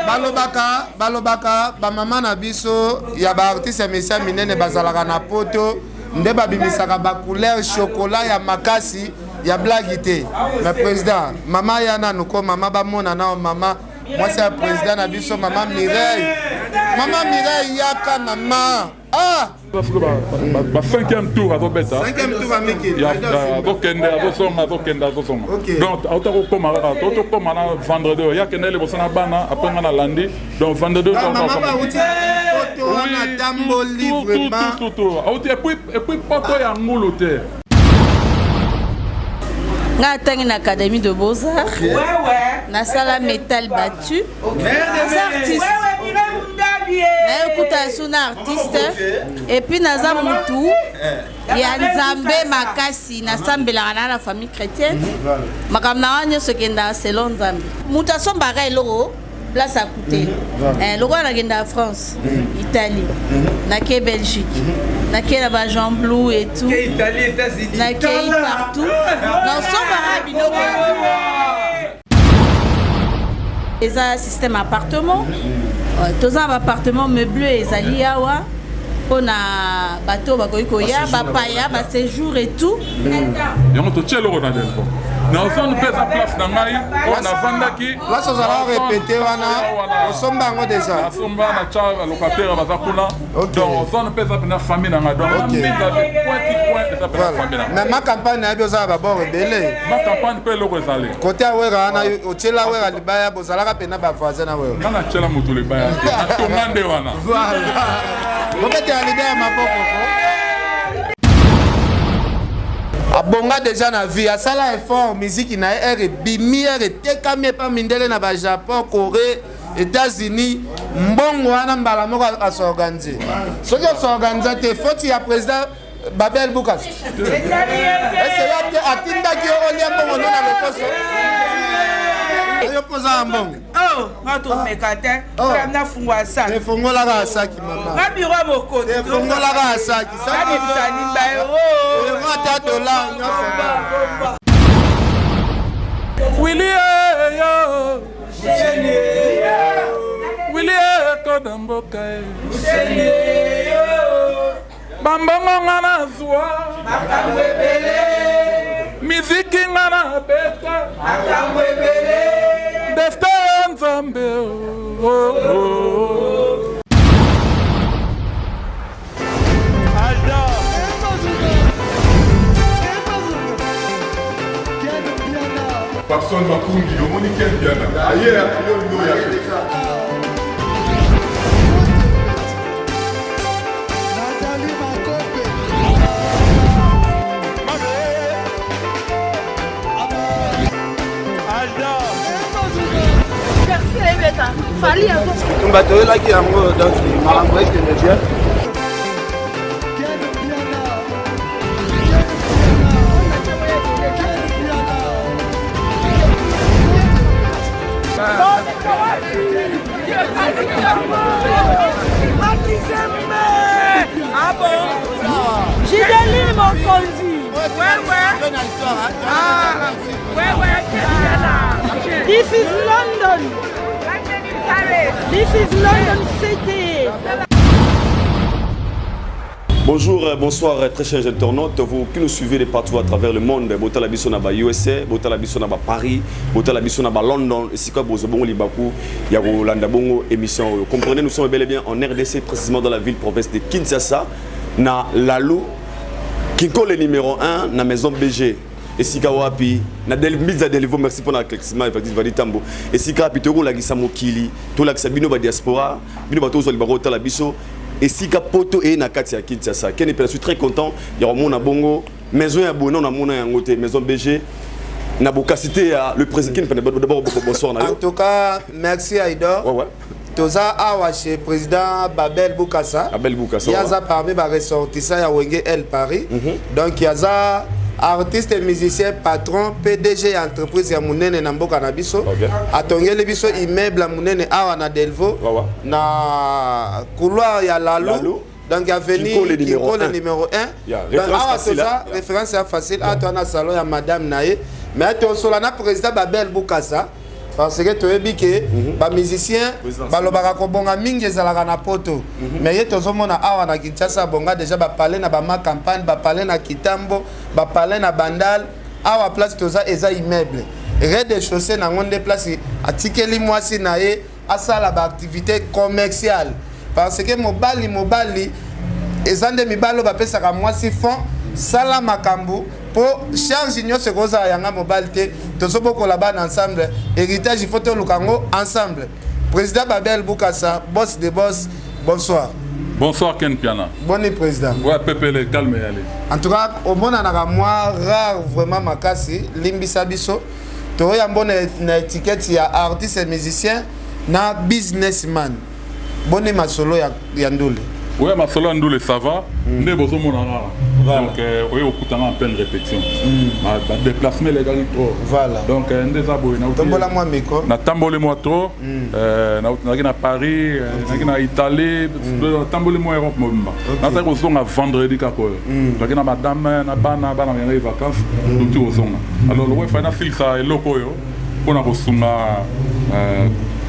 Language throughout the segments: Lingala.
Balobaka balobaka ba mama na biso ya ba artistes ya misia minene bazalaka na poto nde babimisaka ba couleur chocolat ya makasi ya blague te. Mais président, mama ya nanu ko mama bamona nao mama mwasi ya président na biso mama Mireille. Mama Mireille yaka mama. Ah! Ba cinquième tour azobeta, azokende azozonga, azokende azozonga. Donc auta kokóma kaka to tokóma na vendredi oyo yakende liboso na bana, après nga nalandi. Donc vendredi auti et puis poto ya ngulu te. Nga atangi na Académie de Beaux-Arts, nasala métal battu, naza artiste, nayekuta su na artiste et puis naza mutu ya Nzambe makasi, nasambelaka na la famille chrétienne. Makambo na nga nyonso ekendaka selon Nzambe. Moto asombaka eloko place akute. Lokola nakendaka France, Italie, nake Belgique, nake na ba Jean Blou et tout, nakei partout, nasombaka biloko. Eza système appartement, toza na baappartement meuble ezali awa mpona bato bakoki koya, bapaya, baséjour et tout. Yango totie eloko na Delvaux na ozone mpe eza place na ngai oyo navandaki. Place ozala répété wana, osomba yango déjà? Nasomba, na tya locataire baza kuna. Donc ozone mpe eza mpena famille na ngai, donc mbinza point ti point eza mpena famille na ngai. Mais ma campagne nayebi oza na babord ebele. Ma campagne mpe eloko ezali. Kote ya Wera wana, otiela Wera libaya, bozalaka mpena bavoisin na Wera? Nga natiela moto libaya te, atonga nde wana. Voilà, bobetela leader ya maboko ko abonga déjà na vie, asala effort, miziki na ye ere ebimi, ere etekami epa mindele na bajapon, Corée, États-Unis. Mbongo wana mbala moko asorganize. Soki osorganize te, foti ya président Babel Bukas ese yo te atindaki yo olia mbongo no na lokoso yo mpoza ya mbongo. Nga tomeka te, nafungwa saki. Efongolaka saki mama. Nga biro ya mokonzi. Efongolaka saki. Nabimisa baeuro. Euro ata dollar nyonso. Willy yo Willy ekoda mboka e bambongo nga nazwa, miziki nga na beta, destin ya Nzambe. Oh, oh. Papson Makungi, omoni Ken Piana aye yo olingi oya te. Tumba toyelaki yango, donc makambo ekende bien. Ah bon? Gideline Mokonzi. Ouais, ouais. Ah, ouais, ouais. This is London. This is London City. Bonjour, bonsoir, très chers internautes, vous qui nous suivez de partout à travers le monde, botala biso na ba USA, botala biso na ba Paris, botala biso na ba London, esika bozo bongo libaku ya kolanda bongo émission. Comprenez, nous sommes bel et bien en RDC, précisément dans la ville province de Kinshasa, na Lalu, Kinkole numéro 1, na maison BG. Esika wapi na del Mbiza Delvo, merci pour l'éclaircissement effectif Vadi Tambo. Esika wapi tokolakisa mokili, tolakisa bino ba diaspora, bino bato ozwa libako otala biso esika poto eye na kati ya Kinshasa. Ken je suis très content ya komona bongo maison ya bono na mona yango te, maison BG na bokasi ya le président Ken. D'abord bonsoir na yo. En tout cas, merci Aïdor. Ouais. Toza awa chez président Babel Bukasa. Babel Bukasa. Yaza parmi ba ressortissants ya Wenge El Paris. Donc yaza artiste et musicien, patron PDG ya entreprise ya munene na mboka na biso. Atongeli biso immeuble ya munene awa na Delvaux, na couloir ya Lalu. Lalu. Donc avenue Kinkole numéro Kinkole 1. Numéro 1. Yeah, donc référence awa facile, toza hein. Yeah. Référence ya facile. Awa toza na salon ya madame na ye. Mais tosola na président Babel Bukasa. Parce que toyebi ke bamusicien balobaka kobonga mingi ezalaka na poto, mais ye tozomona awa na Kinshasa abonga déjà, bapalais na bama campagne, bapalais na Kitambo, bapalais na Bandal. Awa place toza eza immeuble rez de chaussée nango nde place atikeli mwasi na ye asala baactivité commerciale, parce que mobali, mobali eza nde mibali oyo bapesaka mwasi fond, sala makambo mpo charge nyonso ekozala yanga mobali te. Tozobokola bana ensemble, héritage il faut toluka yango ensemble. Président Babel Bukasa, boss de boss, bonsoir. Bonsoir Ken Piana. Boni président? Ouais, Pepele, calme allez. En tout cas, omonanaka mwa rare vraiment makasi, limbisa biso. Toyambo na étiquette ya artiste et musicien na businessman. Boni masolo ya ndule? Ouais, masolo ya ndule, ça va. Nde bozomona kaka. Donc oye okutanga en pleine répétition. Ba déplacement elekaki trop. Donc nde eza boye. Tombola mwa micro. Natamboli mwa trop. Nazalaki na Paris, nazalaki na Italie, natamboli mwa Europe mobimba. Nataki kozonga vendredi kaka oyo. Tozalaki na madame na bana, bana bakendaki vacances, touti kozonga. Alors lokola efai nasilisa eloko oyo mpona kosunga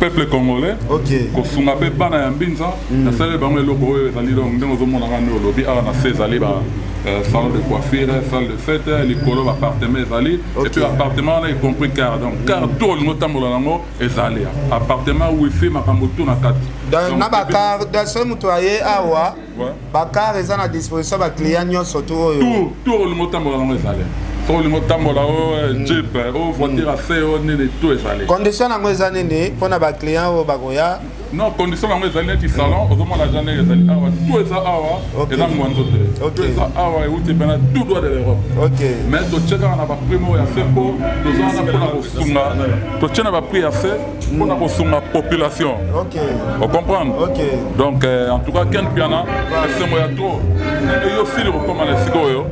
peuple congolais, kosunga mpe bana ya Mbinza, nasaleli bango eloko oyo ezali. Donc ndenge ozomonaka, nde olobi, awa na se ezali ba salon de coiffure, salle de fête, likolo baappartement ezali. Et puis appartement wana y compris car, donc car tout olingi otambola nango ezali, appartement, wifi, makambo tout na kati. Donc na bacar, soki moto aye awa, bacar eza na disposition baclient nyonso tu oyo? Tout, tout olingi otambola nango ezali. Soki olingi otambola o jeep, o voiture ase, o nini, tout ezali. Condition yango eza nini mpona baclient oyo bakoya? Non, condition yango ezali neti salon ozomona ja ndenge ezali awa, tout eza awa. Eza ngwanzo te. Tout eza awa euti mpena tout droit de l'Europe. Mais totie kaka na baprix moko ya se mpo toza wana mpona kosunga. Totie na baprix ya se mpona kosunga population. Ocomprendre? Donc en tout cas, Ken Piana, esengo ya trop ndenge yo sili kokóma na esika oyo.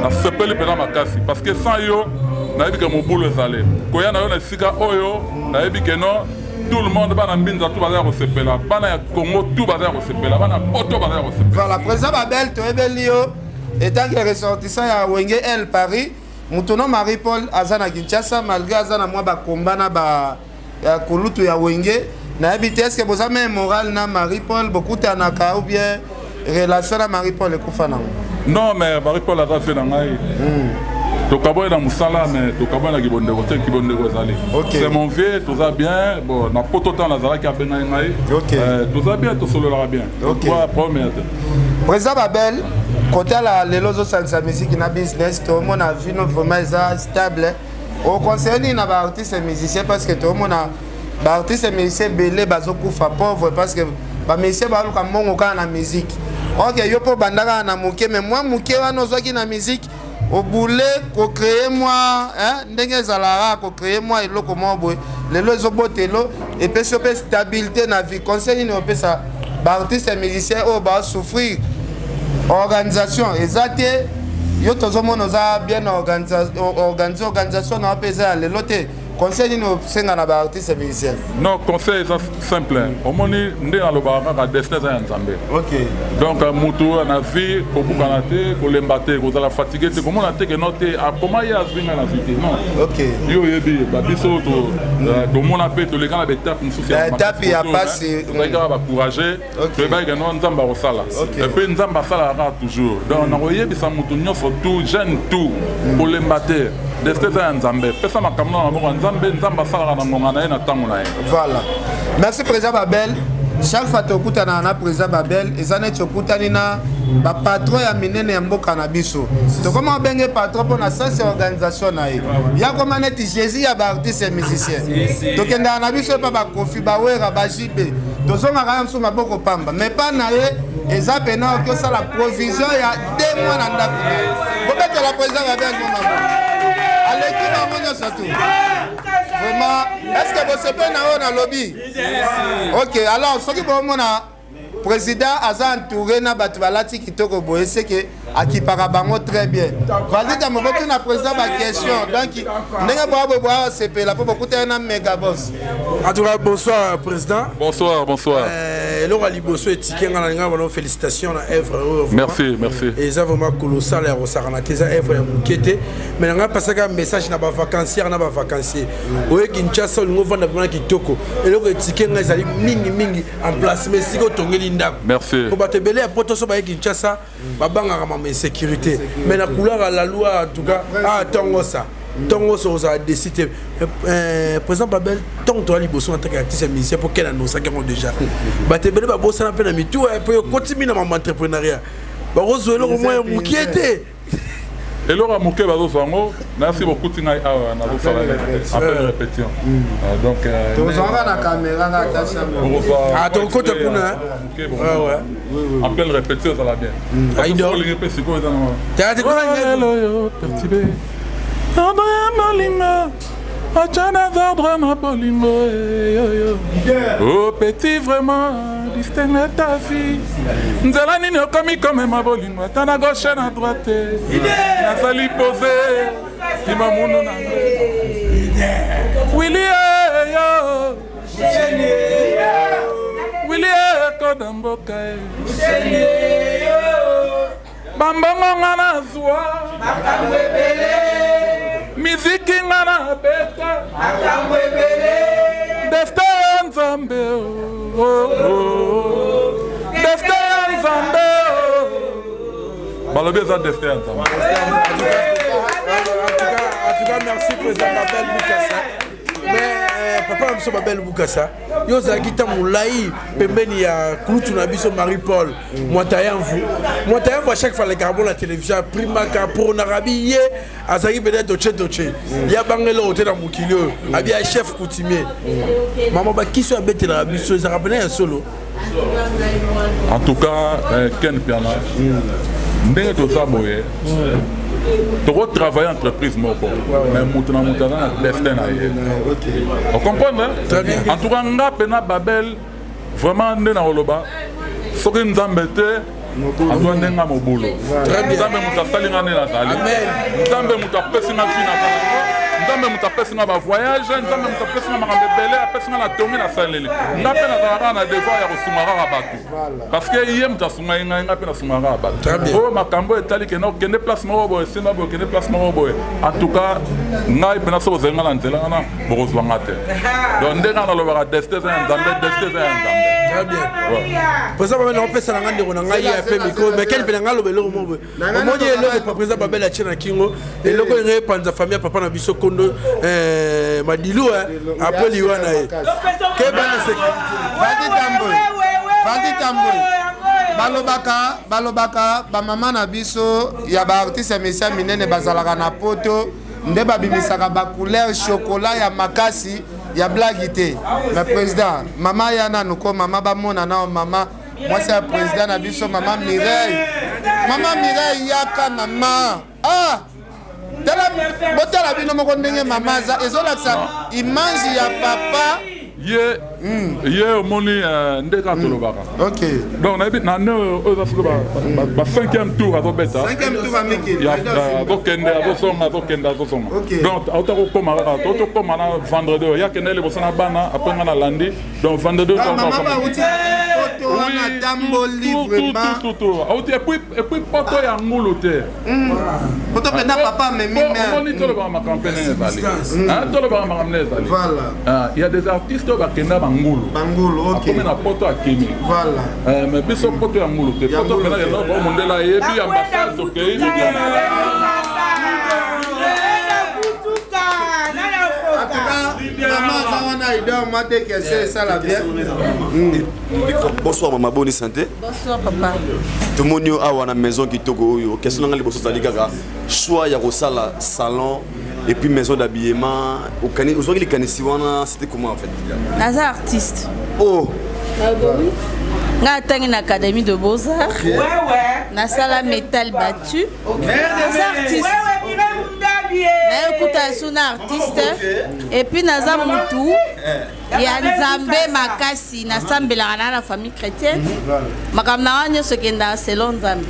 Nasepeli mpenza makasi parce que sans yo nayebi ke mobulu ezali koya na yo na esika oyo. Nayebi ke non, tout le monde, bana Mbinza tout baza ya kosepela, bana ya Congo tout baza ya kosepela, bana Poto baza ya kosepela. Voilà, président Babel, toyebeli yo etant que ressortissant ya Wenge El Paris. Moto no Marie Paul aza na Kinshasa, malgré aza na mwa bakomba na ba ya kulutu ya Wenge. Nayebi te, est-ce boza même moral na Marie Paul, bokutanaka ou bien relation na Marie Paul ekufa nango? Non, mais Marie Paul aza fe na ngai. Tokaboyi na mosala, mais tokaboyi na kibondeko te, kibondeko ezali. C'est mon vieux, toza bien. Bon, na poto ntango nazalaki, abengai ngai. Toza bien, tosololaka bien. Problème ya te. Président Babel, kotala lelo ozosangisa musique na business, tomona vino vraiment eza stable. Oconseille nini na baartiste musicien? Parce que tomona baartiste musicien ebele bazokufa pauvre parce que bamusicien baluka mbongo kaka na musique. Ok, yo mpo obanda kaka na moke, mais mwa moke wana ozwaki na musique, obule kocréer mwa ndenge ezalaka, kocréer mwa eloko moko boye, lelo ezobotelo, epesi yo mpe stabilité na vie. Conseil nini opesa baartiste musicien oyo basouffrir, organisation eza te? Yo tozomona oza bien organise, organisation na yo mpe eza ya lelo te. Conseil nini osenga na baartiste musicien? Non, conseil eza simple. Omoni nde nalobaka kaka, destin eza ya Nzambe. Donc mutu na vie, kobukana te, kolemba te, kozala fatigue te, komona te ke no te, akoma ye azwi, ngai nazwi te, non. Yo oyebi babiso tomona mpe toleka na baétape mosusu. Étape ya pasi. Tozali kaka bacourage, toyebaki ke no, Nzambe akosala, et puis Nzambe asalaka kaka toujours. Donc nakoyebisa motu nyonso tout, jeune tout, kolemba te, destin eza ya Nzambe, pesa makambo na maboko ya Nzambe. Nzambe asalaka na ngonga na ye, na ntango na ye. Voilà, merci président Babel. Chaque fois tokutanaka na président Babel, eza neti okutani na bapatron ya minene ya mboka na biso. Tokoma obenge patron mpo na sens ya organisation na ye, ya koma neti Jésus ya baartiste musicien. Tokendaka na biso epa bakofi, bawera, bajibe, tozongaka ya mosusu maboko pamba, mais pa na ye eza pena oki osala provision ya 2 mois na ndako na ye. Bobetela président Babel momamo, aleki bango nyonso tu vraiment. Est ce que bosepe na oyo nalobi? Ok, alors soki bomona président aza entouré na bato balati kitoko boye, seke akipaka bango très bien. Valida moko na président baquestion. Donc ndenge boya boye, boya osepela mpo bokutani na mega boss. En tout cas, bonsoir, président. Bonsoir, bonsoir. Eloko ya liboso etike nga na linga bano félicitation na œuvre oyo. Merci, merci. Eza vraiment colossal ya kosakana te, eza œuvre ya moke te. Mais na ngai pasaka message na bavacancière na bavacancier oye Kinshasa, olingi ovanda mpona kitoko. Eloko etike ngai ezali mingimingi emplacement, esika otongeli ndako. Merci. Po bato ebele ya poto so baye Kinshasa, babangaka mama insécurité, mais na couloir ya la loi, en tout cas, ah, ntongo sa ntongo so ozala desi te. Président Babel, ntongo toya liboso na ntaka artiste ya musicien, mpo kena nosaki yango déjà, bato ebele babosana mpe na mitu, mpo ekotimi na mama entrepreneuriat, bakozwa eloko mwa ya mokie te. Eloko ya moke bazozwa yango nasi bokuti ngai awa nazosala en pleine répétition. Donc tozwanga na caméra nga ata. Ah, tokokota kuna. En pleine répétition ezala bien. Olingi mpe sikoyo eza na oyo pertibe molingo atya na ordre na bolingo yoyo. Oh petit, vraiment distingue ta vie, nzela nini okomi komema bolingo ata na gauche na droite, nazali pose nsima munu na wili yo wili ekoda mboka e bambongo nga nazwa, miziki nga na beta, destin ya Nzambe, oh, oh. Destin ya Nzambe, oh. Balobi eza destin ya Nzambe. En tout cas, merci président Babel Bukasa. Mais papa na biso Babel Bukasa, yo ozalaki ntango molai pembeni ya kulutu na biso Marie Paul Mwatayamvu. Mwatayamvu, à chaque fois alekaka bo na télévision, aprimaka pronaka bi ye azalaki peut-être toche toche ya banga eloko te na mokili oyo, abi ya chef coutumier. Mama, bakisi oyo abetelaka biso ezalaka pene ya solo? En tout cas, Ken Piana, ndenge toza boye, tokotravaille entreprise moko, mais moto na moto aza na destin na ye, ocomprendre? En tout cas, nga mpena Babel, vraiment nde na koloba, soki Nzambe te azwa nde nga mobulu. Nzambe moto asali nga nde nazali, Nzambe moto apesi nga vi nazala, Nzambe moto apesi nga bavoyage, Nzambe moto apesi nga makambo ebele, apesi nga na tongi nasaleli. Nga mpe nazala kaka na devoir ya kosunga kaka bato, parce que ye moto asungai ngai, nga mpe nasunga kaka bato. Oyo makambo etali kende okende place moko boye, esimba boye, okende place moko boye, en tout cas ngai mpena soki ozali nga na nzela wana, bokozwa nga te. Donc nde nga nalobaka, destin eza ya Nzambe, destin eza ya Nzambe. Très bien. Président Babel, naopesa na nga ndeko na ngai ya pe micro, mais quel mpe na ngai aloba eloko moko boye. Omoni eloko président Babel atie na kingo, eloko ndenge epanza famille ya papa na biso Kondo Madilu après liwa na ye, keba na sécurité. Fadi Tambwe, Fadi Tambwe, balobaka bamama na biso ya baartiste ya misia minene bazalaka na poto nde babimisaka bacouleur chocolat ya makasi ya blague te. Mais président, mama ya nanu ko mama bamona nao, mama mwasi ya président na biso, mama Mireille, mama Mireille, yaka mama. Ah, tala, botala bino moko ndenge mama aza, ezolakisa image ya papa. Ye omoni nde kaka tolobaka. Donc nayebi na ne oyo eza sikoyo ba cinquième tour azobeta, azokende, azozonga, azokende, azozonga. Donc auta kokóma kaka tokóma na vendredi oyo yakende liboso na bana, après nga nalandi. Donc vendredi. Tamboli vraiment. Auti et puis poto ya ngulu te. Poto mpenza papa amemi. Omoni, tolobaka makambo mpe ndenge ezali, tolobaka makambo ndenge ezali. Il y a des artistes oyo bakenda bangulu. Bangulu. Akomi na poto, akimi. Mais biso poto ya ngulu te, poto mpena kenda mondele ayebi ambassade, tokei. Mama aza wana, idor mwa te kese esala bien. Bonsoir mama, boni santé? Bonsoir papa. Tomoni yo awa na maison kitoko oyo. Question na nga liboso ezali kaka choix ya kosala salon et puis maison d'habillement. Ozwaki likanisi wana, c'était comment en fait? Naza artiste. Oh. Nga atangi na Académie de Beaux-Arts, nasala métal battu, naza artiste, nayekuta so na artiste. Et puis naza mutu ya Nzambe makasi, nasambelaka na famille chrétienne, makambo na nga nyonso ekendaka selon Nzambe.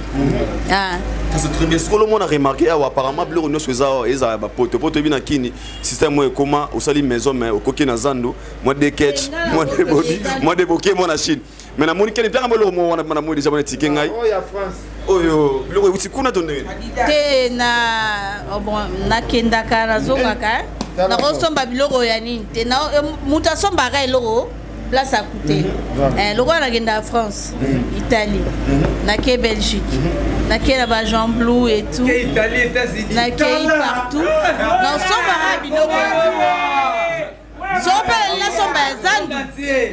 Ça, c'est très bien. Sikoyo mona remarqué awa, apparemment biloko nyonso eza eza bapoto po toyebi na kini système oyo ekoma, osali maison mais okoki na zando mwa de ketch, mwa de bodi, mwa de boke, mwa na Chine. Mais namoni kene mpiaka mbo eloko moko wana namoni déjà wana etike ngai. Oyo biloko euti kuna to ndenge? Te, na oh bon, nakendaka, nazongaka, eh. Nakosomba biloko ya nini te, moto asombaka eloko place akute. Lokola nakendaka France, Italie, nake Belgique, nake na ba Jean Blou et tout, nakei partout, nasombaka biloko. So mpe nalingi nasomba ya zandu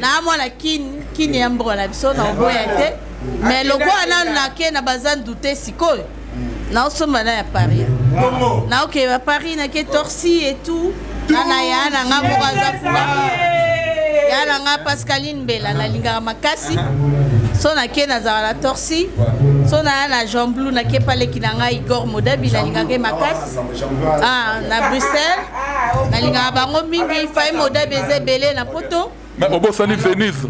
na mwana kini kini ya mboka na biso, na oboya te. Mais lokola nanu nake na bazandu te, sikoyo naosomba na ya Paris, naokende ba Paris, nake Torcy et tout. Na na ya na nga moko aza kuna, ya na nga Pascaline Mbela, nalingaka makasi. So nake, nazalaka na Torcy. So naya na Jean Blou, nake paleki na ngai Igor Modabi, nalingaka ye makasi. Ah, na Bruxelles nalingaka bango mingi. Fai Modabi eza ebele na Poto. Mais obosani Venise.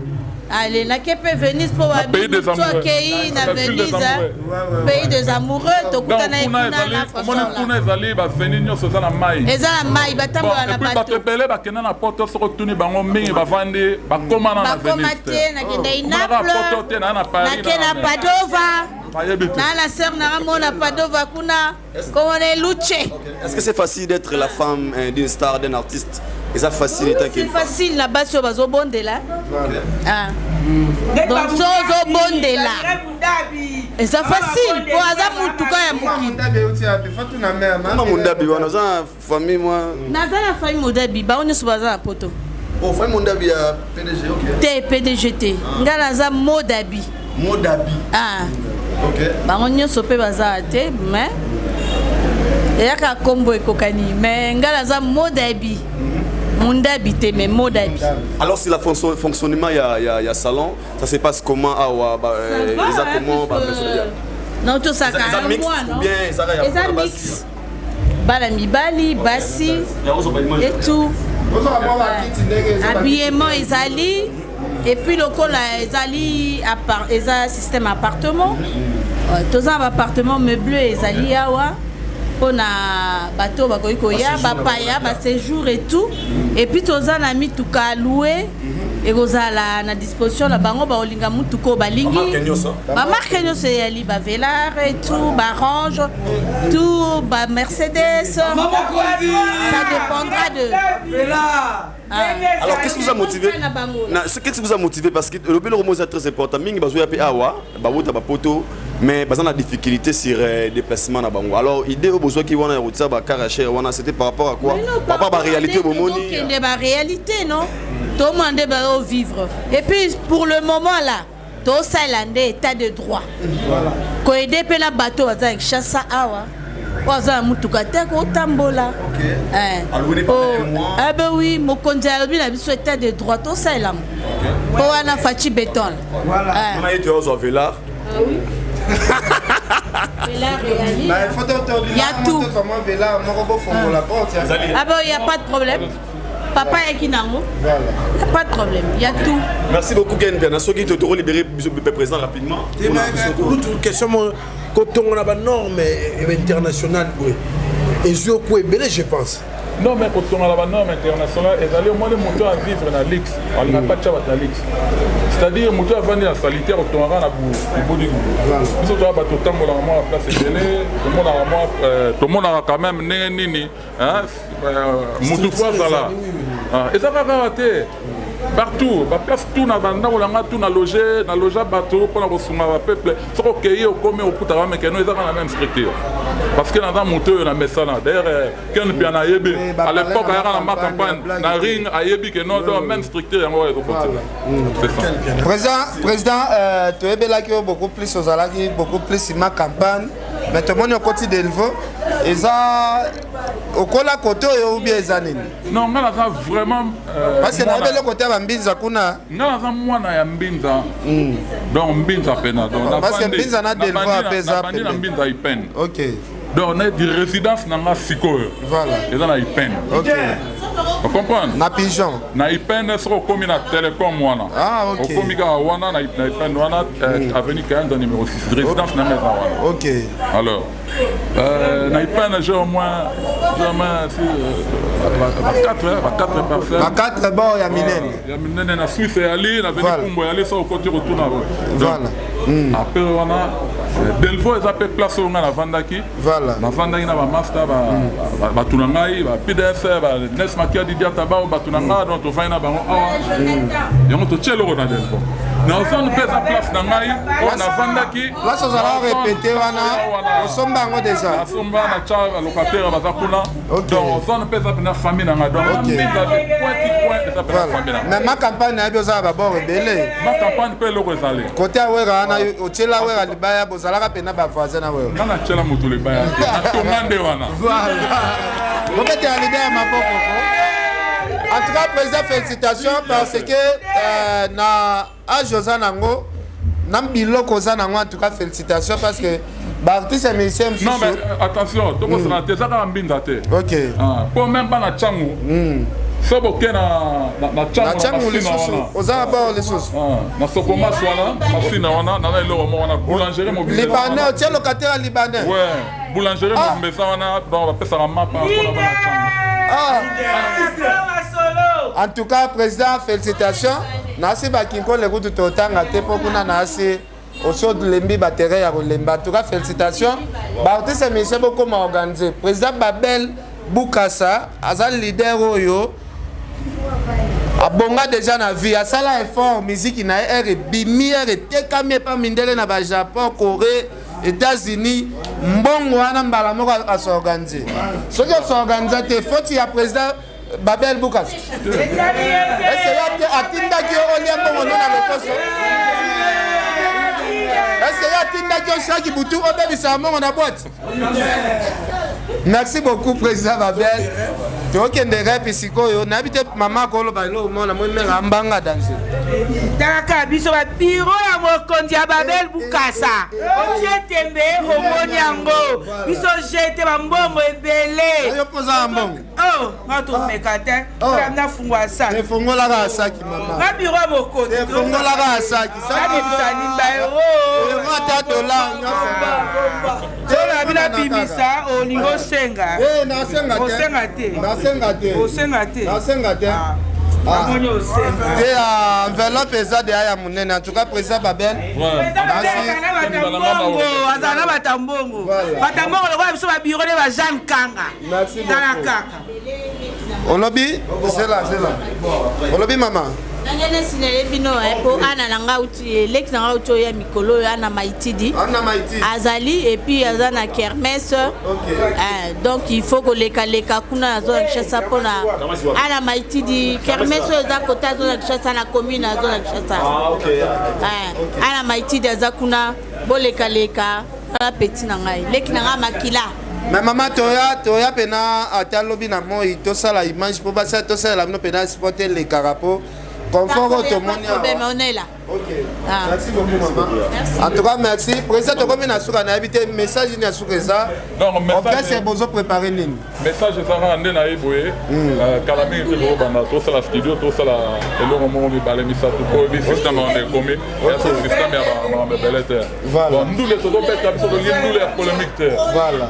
Ale, nake mpe Venise mpo Pays des babiso amoureux. akei na La ville des Venise, amoureux. pays des amoureux, tokutana ye kuna kuna na ezali, omoni, François. Kuna ezali baveni nyonso eza na mai. Eza na mai, batambola na Et puis bato bato. ebele bakenda na Poto, soki otuni bango mingi, bavandi, bakóma na Bakoma Venise. te. Nakenda Omonaka Naples, Poto te, naa na Paris. nake na Padova. Bayebi te. Naa na sœur nanga mo na Padova kuna, komona Luce. Est-ce que c'est facile d'être la femme, hein, d'une star, d'un artiste? Et ça facile étant C'est qu'une facile na basi oyo bazobondela. Ah. Donc so ozobondela, eza facile po aza mutuka ya mokili. Mama Mundabi wana oza na famille moi? Naza na famille Modabi, bango nyonso baza na Poto. Oh, famille Mundabi ya PDG, OK. Te, PDG te, ngai naza Modabi. Modabi. Ah. OK. Bango nyonso mpe baza te, mais eyaka nkombo ekokani, mais ngai naza Modabi, Mundabi te, mais Modabi. Alors c'est la fonctionnement ya salon, ça se passe comment awa ba, eza comment ba Non, tosaka Eza un mixte mois, ou non? bien ezaka ya Eza mpona basi? mix, bana mibali, basi et tout. Habillement ezali, et puis lokola ezali eza système appartement. Toza na baappartement meublé, ezali awa mpona bato bakoki koya, bapaya, baséjour et tout. Et puis toza na mituka loué, ekozala na disposition na bango, baolinga mutuka oyo balingi. Bamarque nyonso? Bamarque nyonso eyali, bavelar et tout, barange, tout, bamercedes, ça dépendra de. Ah. Alors qu'est-ce qui vous a motivé? Na bango. Qu'est-ce qui vous a motivé? Parce que le biloko moko eza très important mingi, bazoya mpe awa, bawuta bapoto, mais baza na difficulté sur déplacement na bango. Alors idée oyo bozwaki wana ya kotia bacar à cher wana, c'était par rapport à quoi? Mais non, Par rapport à baréalité bomoni? Tokende baréalité, non, tomona nde baovivre. Et puis pour le moment là, tosala nde état de droit, koaider mpe na bato baza na Kinshasa awa, oyo aza na mutuka te, kotambola. Alloué pendant un mois. Eh ben oui, mokonzi alobi na biso état de droit, tosala yango mpo wana Fatshi Béton. Wana ye toyozwa Velar. Y a tout. Ah bon, il n'y a pas de problème. Papa yaki nango. Il n'y a pas de problème. Il y a tout. Merci beaucoup Ken Piana. Soki tokolibérer biso président rapidement. Lutu, question mo kotongo na banorme internationale boye ezwi oku ebele, je pense. Non, mais kotonga na banorme internationale ezali, omoni, moto avivre na luxe alingaka tia bato na luxe, c'est-à-dire moto avandi na salité, akotongaka na bobodi. Biso toya bato otambolaka mwa place ebele, tomonaka mwa tomonaka quand même ndenge nini motu fo azala. Eza kaka te partout, baplace tout na bandako na nga, tout na loge, na loja bato mpona kosunga bapeuple. Soki okei, okomi, okutaka mekeno, eza kaka na même structure, parce que naza moto oyo na mesana. D'ailleurs Ken Pia nayebi, à l'époque ayaka na ma campagne na ring, ayebi ke non, donc même structure yango ezokontinue, c'est ça. Président, toyebelaki oyo beaucoup plus, ozalaki beaucoup plus ma campagne, mais tomoni okoti Delvo, eza okola kote oyo ou bien eza nini? Non, nga naza vraiment Parce que nayebeli kote ya bambinza kuna. Nga naza mwana ya Mbinza, donc Mbinza pena, donc Parce que Mbinza na Delvo ape eza nabandi na pembeni. Mbinza ipene. Ok. Donc neti résidence na nga sikoyo eza na Ipene. Ocomprendre? Na pigeon. Na Ipene, soki okomi na Telecom wana, okomi kaka wana na Ipene wana, avenue Kayanza numéro 6, résidence na nga eza wana. Alors na Ipene, j'ai au moins si, ba 4, ba 4 parcelles. Ba 4 bord ya minene. Ya minene na Suisse eyali na avenue Kumbo eyali, so okoti kotuna. Après wana, Delvo eza mpe place oyo ngai navandaki. Navandaki na bamaster, bato na ngai, ba PDS, banes Makiadi, Diata, bao bato na ngai. Donc tovandi na bango awa, yango totie eloko na Delvo. Na zone mpe eza place na ngai oyo navandaki. Place ozala répété wana, osomba yango déjà? Nasomba, na tia locataire, baza kuna. Donc zone mpe eza mpena famille na ngai. Donc mbinza mpe point ti point eza mpena famille na ngai. Mais Ma Campagne, nayebi oza na babord ebele. Ma Campagne mpe eloko ezali. Kote ya Wera wana, otiela Wera libaya, bozalaka mpena bavoisin na Wera? Nga natiela moto libaya te, natonga nde wana. Voilà, bobetela leader ya maboko ko. En tout cas, président, félicitations, parce que na age oza nango, na biloko oza nango, en tout cas félicitations, parce que baartiste ya musicien mosusu. Non mais attention, tokosala te, eza kaka mbinza te. Po même bana Ntango, so boke na Ntango lisusu, oza na bord lisusu. Na Sokomas wana, Masina wana, naza eloko moko wana, boulangerie mobimba. Libanais, otie locataire ya Libanais? Ouais, boulangerie mobimba eza wana. Donc bapesaka mapa mpona bana Ntango. En tout cas, président, félicitations. Nasi bakinkole kutu totanga te, mpo kuna nasi osi olembi baterrain ya kolemba. En tout cas, félicitations. Baartiste musicien, bokoma organise. Président Babel Bukasa aza leader oyo abonga déjà na vie, asala effort, miziki na ye ere ebimi, ere etekami epa mindele na baJapon, Corée, États-Unis. Mbongo wana mbala moko asorganize. Soki osorganize te, foti ya président Babel Bukasa ese ya te. Atindaki yo olia mbongo no na lokoso? Ese yo atindaki yo chaque butu obebisaka mbongo na boîte? Merci beaucoup, président Babel. Tokende rep sikoyo. Nayebi te, mama akoloba eloko moko. Namoni mere ambanga danger. Talaka biso babiro ya mokonzi ya Babel Bukasa. Otie tembe, omoni yango, biso jete bambongo ebele. Yo mpoza ya mbongo. Oh, nga tomeka te. Nafungwa saki. Efungolaka saki, mama. Nga biro ya mokonzi. Efungolaka saki. Nabimisa baeuro. Ata dollar nyonso. Soki bino abimisa, olingi osenga. Osenga te. Nasenga te. Osenga te. Nasenga te. Namoni osenga. Te, enveloppe eza deya ya monene. En tout cas, président Babel. Azala na batambongo, batambongo lokola biso babiro nde bajeanne Kanga. Tala kaka. Olobi zela zela, olobi mama. Ndenge nesi nayebi bino, mpo ana na nga uti, eleki na nga uti oyo ya mikolo oyo, Ana Maitidi. Ana Maitidi. Azali et puis aza na kermesse, donc il faut kolekaleka kuna azo na Kinshasa mpona Ana Maitidi. Kermesse oyo eza kota azo na Kinshasa, na commune azo na Kinshasa. Ana Maitidi aza kuna, bolekaleka wana. Petit na ngai, leki na ngai, makila. Mais mama, toya toya mpena ata lobi na moi, tosala image mpo basala, tosalela bino mpena sport elekaka mpo confort oyo tomoni awa. Onela. Ok, merci beaucoup, mama. En tout cas, merci, président. Tokomi na suka. Nayebi te message nini ya suka eza. Orchestre bozo préparé nini? Message eza kaka nde naye boye, kala mingi te tokobanda tosala studio, tosala eloko moko, mibale, misato, po oyebi système wana ekomi eza système ya makambo ebele te. Bon, ndule tozobeta biso, tolingi ndule ya polémique te,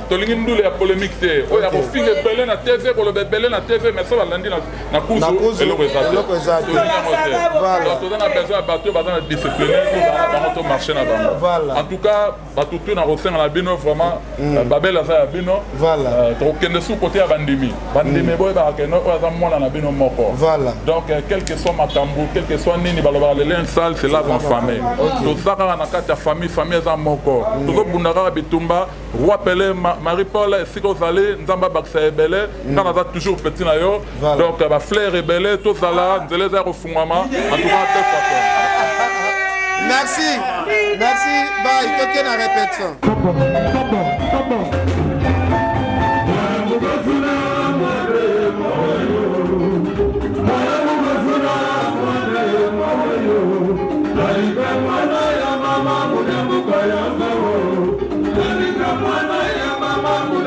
tolingi ndule ya polémique te, oyo ya kofinga ebele na TV, koloba ebele na TV, mais so balandi na kuzu, eloko eza te. Tolingi yango te. Donc toza na besoin ya bato oyo baza na discipline, tozala na bango, tomarche na bango. En tout cas, bato tu na kosenga na bino vraiment, Babel aza ya bino. Tokokende su kote ya bandimi. Bandimi, boyebaka keno oyo aza mwana na bino moko. Donc quel que soit makambo, quel que soit nini, balobaka le linge sale se lave en famille. Toza kaka na kati ya famille, famille eza moko, tozobunda kaka bitumba. Roi Pele, Marie Paul, esika ozali, Nzambe abakisa ebele. Nga naza toujours petit na yo. Donc bafleur ebele, tozala nzela eza ya kofungwama. En tout cas, deux fois. Merci, merci, bye. Toke na répétition. Mwana ya mama.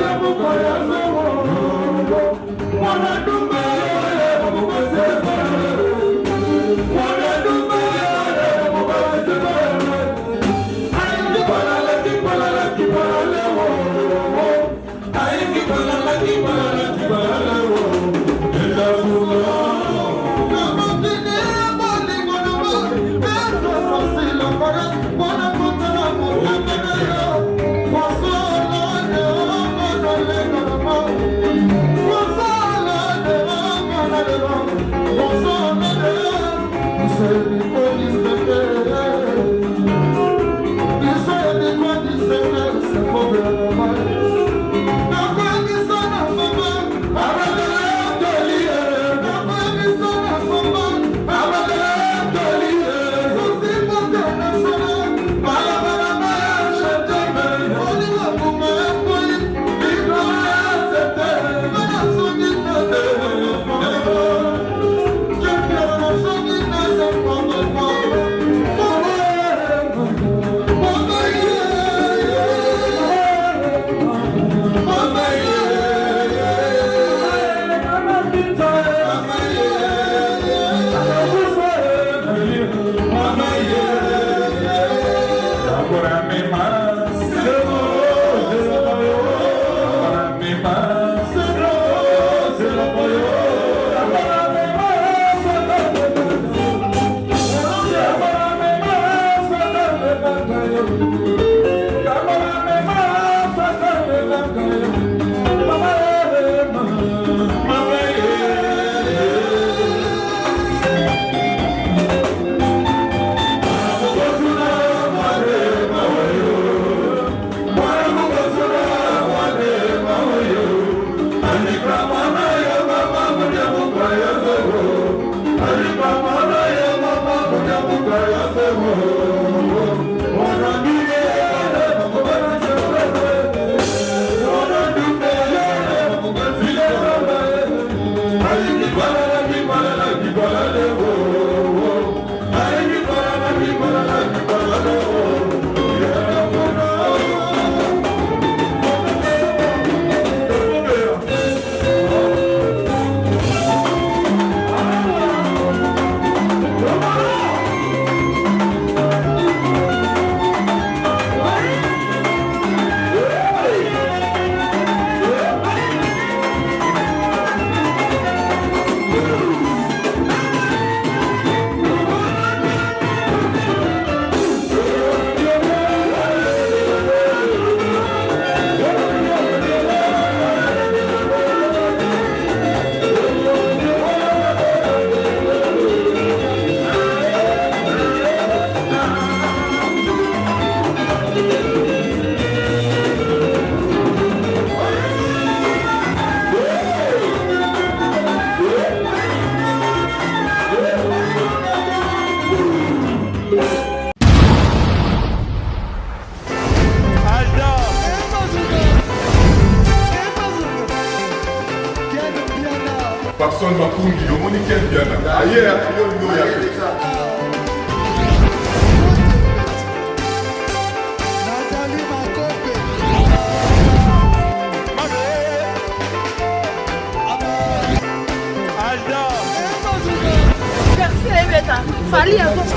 Papson Makungi, omoni Ken Mpiana aye yo olingi oya te.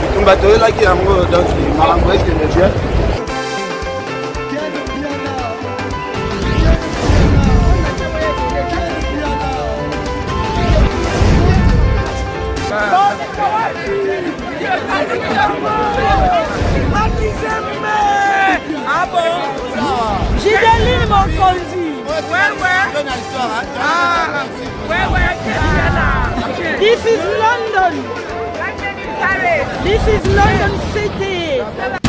Bitumba toyelaki yango donc makambo ekende bien. Ah bon Gideline Mokonzi. Ouais, ouais. Ah, ouais, ouais, This is London. This is London City.